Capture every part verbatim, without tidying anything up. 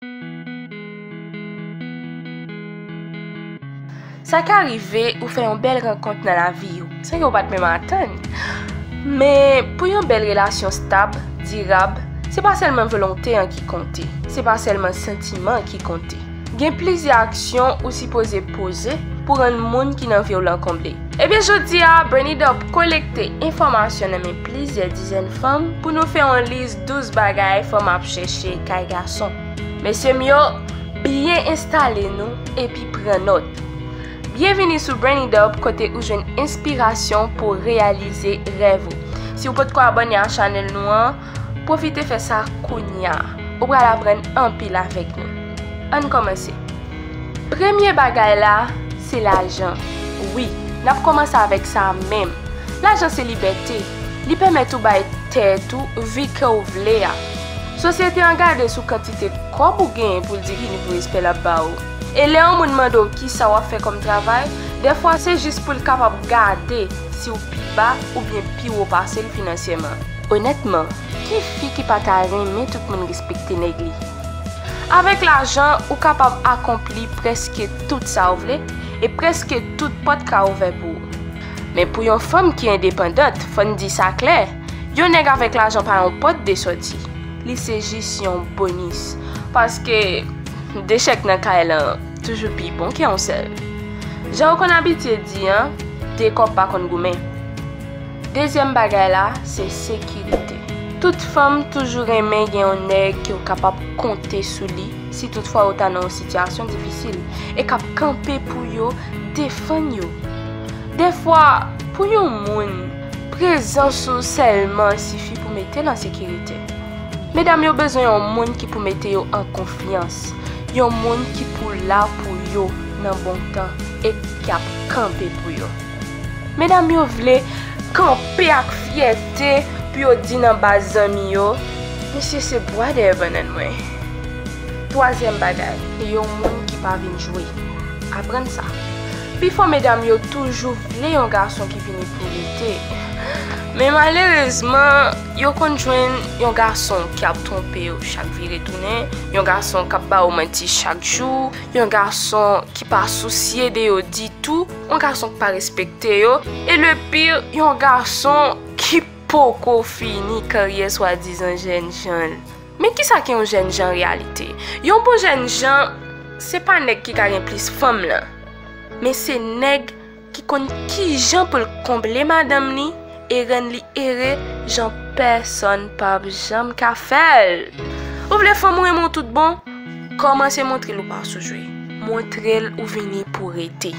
Sa ka rive ou fè yon bèl rankont nan lavi w, san ke w pa t menm atann. Men, pou yon bèl relasyon stab, dirab, se pa sèlman volonte an ki konte, se pa sèlman santiman an ki konte. Gen plizyè aksyon ou sipoze poze pou rann moun ki nan vi w lan konble. Ebyen, jodi a, Brain It Up kolekte enfòmasyon nan men plizyè dizèn fanm pou nou fè yon lis douz bagay fanm ap chèche kay gason. Mesye m yo, byen enstale nou epi pran nòt. Byenvini sou Brain It Up, kote ou jwenn enspirasyon pou w reyalize rèv ou. Si w potko abòne a chanèl nou an, pwofite fè sa kounye a. Ou pral aprann anpil avèk nou. Ann kòmanse. Premye bagay la, se lajan. Wi, n ap kòmanse avèk sa menm. Lajan se libète. Li pèmèt ou bay tèt ou vi ke w vle a. Sosyete an gade sou kantite kòb ou genyen pou l di ki nivo respè l ap ba w. E lè yon moun mande w kisa w ap fè kòm travay, dèfwa se jis pou l kapab gade si w pi ba oubyen pi wo pase l finansyèman. Onètman, ki fi ki pa ta renmen tout moun respekte nèg li? Avèk lajan, ou kapab akonpli prèske tout sa w vle e prèske tout pòt ka ouvè pou ou. Men pou yon fanm ki endepandant, fò n di sa klè, yon nèg avèk lajan pa yon pòt de sòti. Li se jis yon bonis. Paske de chèk nan kay lan toujou pi bon ke yon sèl. Jan w konn abitye di an, de kòb pa konn goumen. Dezyèm bagay la, se sekirite. Tout fanm toujou renmen gen yon nèg ke w kapab konte sou li si toutfwa yo ta nan yon sitiyasyon difisil e k ap kanpe pou yo, defann yo. Dèfwa, pou yon moun, prezans ou sèlman sifi pou mete l an sekirite. Medam yo bezwen yon moun ki pou mete yo an konfyans, yon moun ki pou la pou yo nan bon tan e k ap kanpe pou yo. Medam yo vle kanpe ak fyète pou yo di nan baz zanmi yo, "Misye se bwa dèyè bannann mwen." Twazyèm bagay, yon moun ki pa vin jwe. Aprann sa. Pifò medam yo toujou vle yon gason ki vini pou rete. Men malerezman, yo konn jwenn yon gason ki ap twonpe yo chak vire tounen, yon gason k ap ba yo manti chak jou, yon gason ki pa sousye de yo ditou, yon gason k pa respekte yo, e le pire, yon gason ki poko fini karyè swadizan jènjan l. Men kisa ki yon jènjan an reyalite? Yon bon jènjan, se pa nèg ki ka gen plis fanm lan, men se nèg ki konn kijan pou l konble madanm li e rann li ere jan pèsonn p ap janm ka fè l. Ou vle fanm ou renmen w tout bon? Kòmanse montre l ou pa sou jwe. Montre l ou vini pou rete.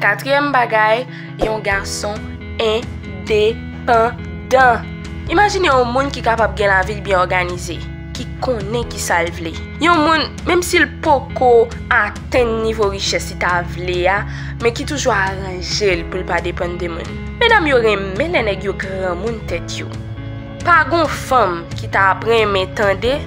Katriyèm bagay, yon gason endepandan. Imajine yon moun ki kapab gen lavi l byen òganize, ki konnen kisa l vle. Yon moun, menm si l poko atenn nivo richès li ta vle a, men ki toujou aranje l pou l pa depann de moun. Medam yo renmen lè nèg yo granmoun tèt yo. Pa gon fanm ki ta ap renmen tande,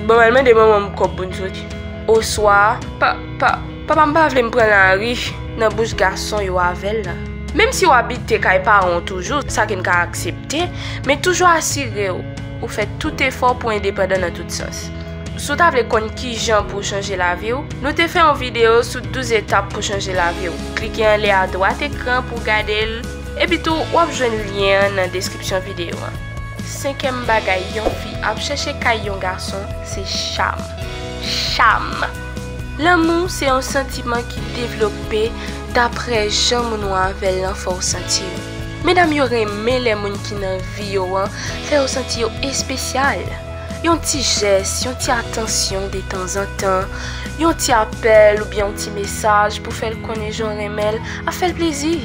"Bon, m al mande manman m kòb pou n soti." Oswa, "Pa, pa, papa m pa vle m pran lari nan bouch gason yo avè l la." Menm si w abite kay paran w toujou, sa ke n ka aksepte, men toujou asire w ou fè tout efò pou endepandan nan tout sans. Si w ta vle konn kijan pou w chanje lavi w, nou te fè yon videyo sou douz etap pou chanje lavi w. Klike anlè a dwat ekran pou w gade l, epi tou w ap jwenn lyen an nan deskripsyon videyo an. Senkyèm bagay yon fi ap chèche kay yon gason, se cham. Cham! Lanmou se yon santiman ki devlope daprè jan moun ou avè l lan fè w santi w. Medam yo renmen lè moun ki nan vi yo an fè yo santi yo espesyal. Yon ti jès, yon ti atansyon detanzantan, yon ti apèl oubyen yon ti mesaj pou fè l konnen jan w renmen l ap fè l plezi.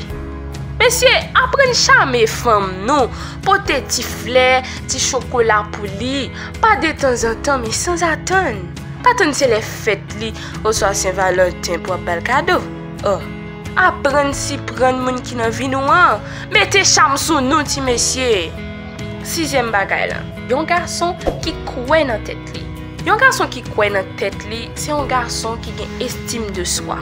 Mesye, aprann chame fanm nou, pote ti flè, ti chokola pou li, pa detanzantan, men sanzatann. Pa tann se lè fèt li oswa Sen Valanten pou w ap ba l kado. Oh. Aprann siprann moun ki nan vi nou an. Mete cham sou nou, ti mesye. Sizyèm bagay la, yon gason ki kwè nan tèt li. Yon gason ki kwè nan tèt li, se yon gason ki gen estim de swa.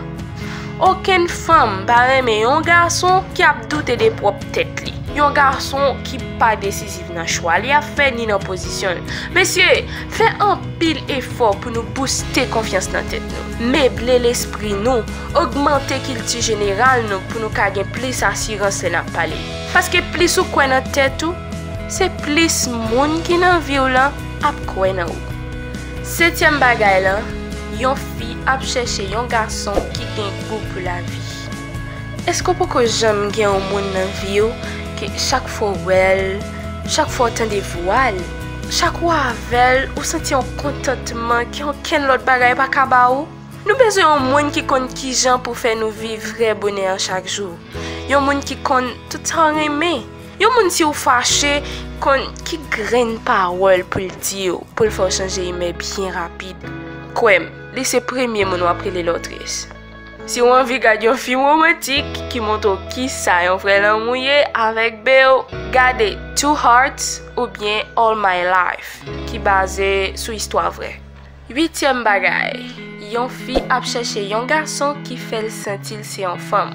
Okenn fanm pa renmen yon gason ki ap doute de pwòp tèt li. Yon gason ki pa desiziv nan chwa li ap fè ni nan pozisyon l. Mesye, fè anpil efò pou nou bouste konfyans nan tèt nou. Meble lespri nou, ogmante kilti jeneral nou pou nou ka gen plis asirans lè n ap pale. Paske plis ou kwè nan tèt ou, se plis moun ki nan vi w lan ap kwè nan ou. Setyèm bagay lan, yon fi ap chèche yon gason ki gen gou pou lavi. Èske w poko janm gen yon moun nan vi w ke chak fwa w wè l, chak fwa w tande vwa l, chak w avè l, ou santi yon kontantman ke okenn lòt bagay pa ka ba ou? Nou bezwen yon moun ki konn kijan pou fè nou viv vrè bonè an chak jou. Yon moun ki konn tout sa w renmen. Yon moun, si w fache, konn ki grenn pawòl pou l di w, pou l fè w chanje imè byen rapid. Kwè m, li se premye moun w ap rele lè w tris. Si w anvi gad yon fim womantik ki montre w kisa yon vrè lanmou ye avèk Bill, gade Two Hearts oubyen All My Life, ki baze sou istwa vrè. Uityèm bagay, yon fi ap chèche yon gason ki fè l santi l se yon fanm.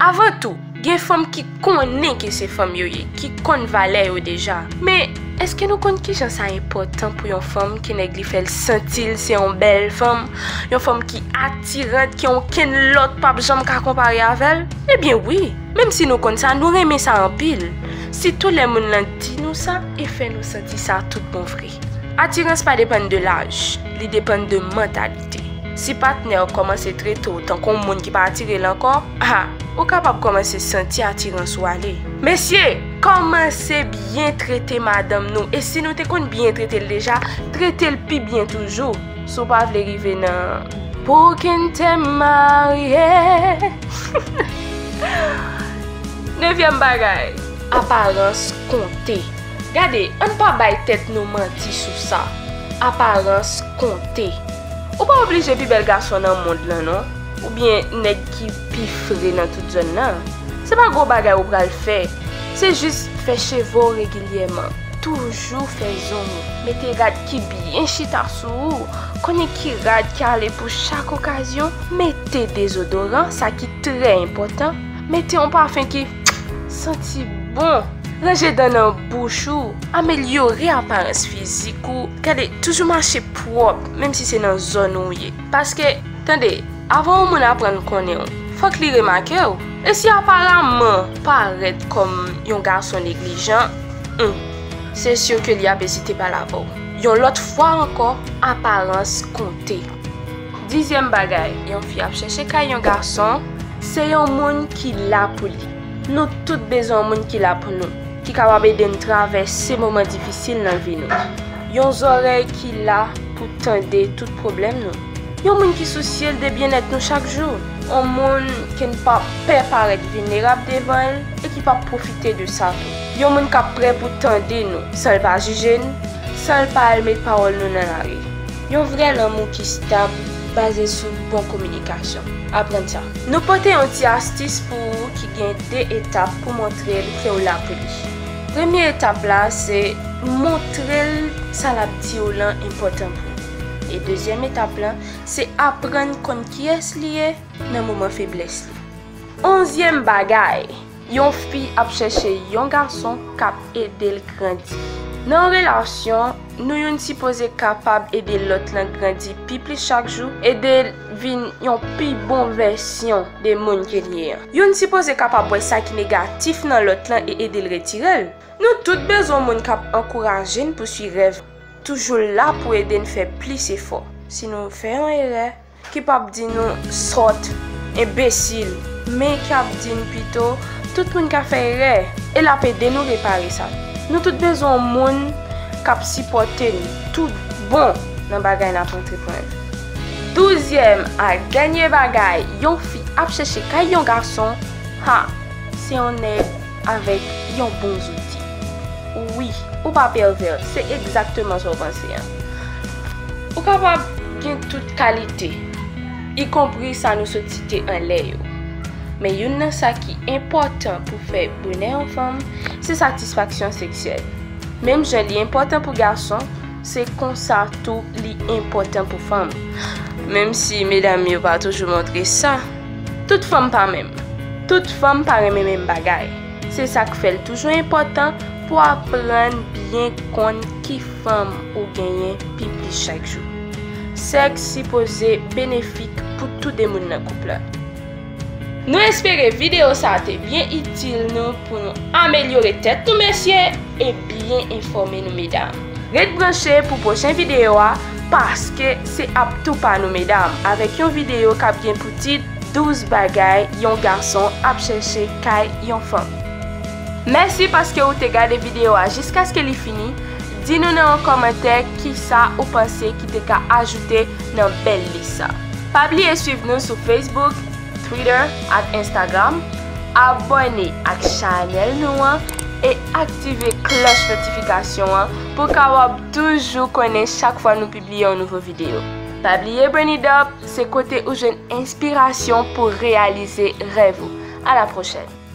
Avan tou, gen fanm ki konnen ke se fanm yo ye, ki konn valè yo deja. Men, èske nou konn kijan sa enpòtan pou yon fanm ke nèg li fè l santi l se yon bèl fanm, yon fanm ki atirant, ke okenn lòt p ap janm ka konpare avè l? Ebyen wi, menm si nou konn sa, nou renmen sa anpil. Sitou lè moun lan di nou sa e fè nou santi sa tout bon vre. Atirans pa depann de laj, li depann de mantalite. Si patnè w kòmanse trete w tankou yon moun ki pa atire l ankò, a, ou kapab kòmanse santi atirans ou ale. Mesye, kòmanse byen trete madanm nou. E si nou te konn byen trete l deja, trete l pi byen toujou. Si w pa vle rive nan pou kite m marye. Nevyèm bagay, aparans konte. Gade, ann pa bay tèt nou manti sou sa. Aparans konte. Ou pa oblije pi bèl gason nan mond lan, non. Oubyen nèg ki pi fre nan tout zòn nan. Se pa gwo bagay ou pral fè. Se jis fè cheve w regilyèman. Toujou fè zong ou. Mete rad ki byen chita sou ou. Konnen ki rad ki ale pou chak okazyon. Mete dezodoran, sa ki trè enpòtan. Mete yon pafen ki santi bon. Ranje dan nan bouch ou. Amelyore aparans fizik ou. Gade, toujou mache pwòp, menm si se nan zòn ou ye. Paske, tande, avan yon moun aprann konnen w, fòk li remake w. E si aparaman parèt kòm yon gason neglijan, hmm, se si ke li ap ezite pale avè w. Yon lòt fwa ankò, aparans konte. Dizyèm bagay yon fi ap chèche kay yon gason, se yon moun ki la pou li. Nou tout bezwen yon moun ki la pou nou, ki kapab ede n travèse moman difisil nan vi nou. Yon zòrèy ki la pou tande tout pwoblèm nou. Yon moun ki sousye l de byennèt nou chak jou. Yon moun ke n pa pè parèt vilnerab devan l e ki p ap pwofite de sa tou. Yon moun k ap prè pou tande nou, san l pa jije n, san l pa al met pawòl nou nan lari. Yon vrè lanmou ki stab, baze sou bon kominikasyon. Aprann sa. Nou pote yon ti astis pou ou ki gen de etap pou montre l ke w la pou li. Premye etap la, se montre l sa l ap di w lan enpòtan pou ou. E dezyèm etap lan, se aprann konn kiyès li ye nan moman feblès li. Onzyèm bagay, yon fi ap chèche yon gason k ap ede l grandi. Nan yon relasyon, nou youn sipoze kapab ede lòt lan grandi pi plis chak jou, ede l vin yon pi bon vèsyon de moun ke l ye an. Youn sipoze kapab wè sa ki negatif nan lòt lan e ede l retire l. Nou tout bezwen yon moun k ap ankouraje n pouswiv rèv, toujou la pou ede n fè plis efò. Si nou fè yon erè, ki p ap di nou sòt, enbesil, men ki ap di n pito, tout moun ka fè erè, e l ap ede nou repare sa. Nou tout bezwen yon moun k ap sipòte n tout bon nan bagay n ap antreprann. Douzyèm ak dènye bagay yon fi ap chèche kay yon gason, ha, se yon nèg avèk yon bon zouti. Wi, ou pa pèvè, se egzakteman sa w panse an. Ou kapab gen tout kalite, ikonpri sa nou sot site anlè yo. Men youn nan sa ki enpòtan pou fè bonè yon fanm, se satisfaksyon seksyèl. Menm jan li enpòtan pou gason, se konsa tou li enpòtan pou fanm. Menm si medam yo pa toujou montre sa, tout fanm pa menm. Tout fanm pa renmen menm bagay. Se sa k fè l toujou enpòtan pou w aprann byen konn ki fanm ou genyen pi plis chak jou. Sèks sipoze benefik pou tou de moun nan koup la. Nou espere videyo sa a te byen itil nou pou nou amelyore tèt nou mesye e byen enfòme nou medam. Ret branche pou pwochen videyo a, paske se ap tou pa nou medam avèk yon videyo k ap gen pou tit douz bagay yon gason ap chèche kay yon fanm. Mèsi paske ou te gade videyo a jiskaske li fini. Di nou nan yon kòmantè kisa ou panse ki te ka ajoute nan bèl lis sa. Pa bliye swiv nou sou Facebook, Twitter ak Instagram. Abòne ak chanèl nou an e aktive klòch notifikasyon an pou w kapab toujou konnen chak fwa nou pibliye yon nouvo videyo. Pa bliye Brain It Up se kote ou jwenn enspirasyon pou reyalize rèv ou. A la pwochèn!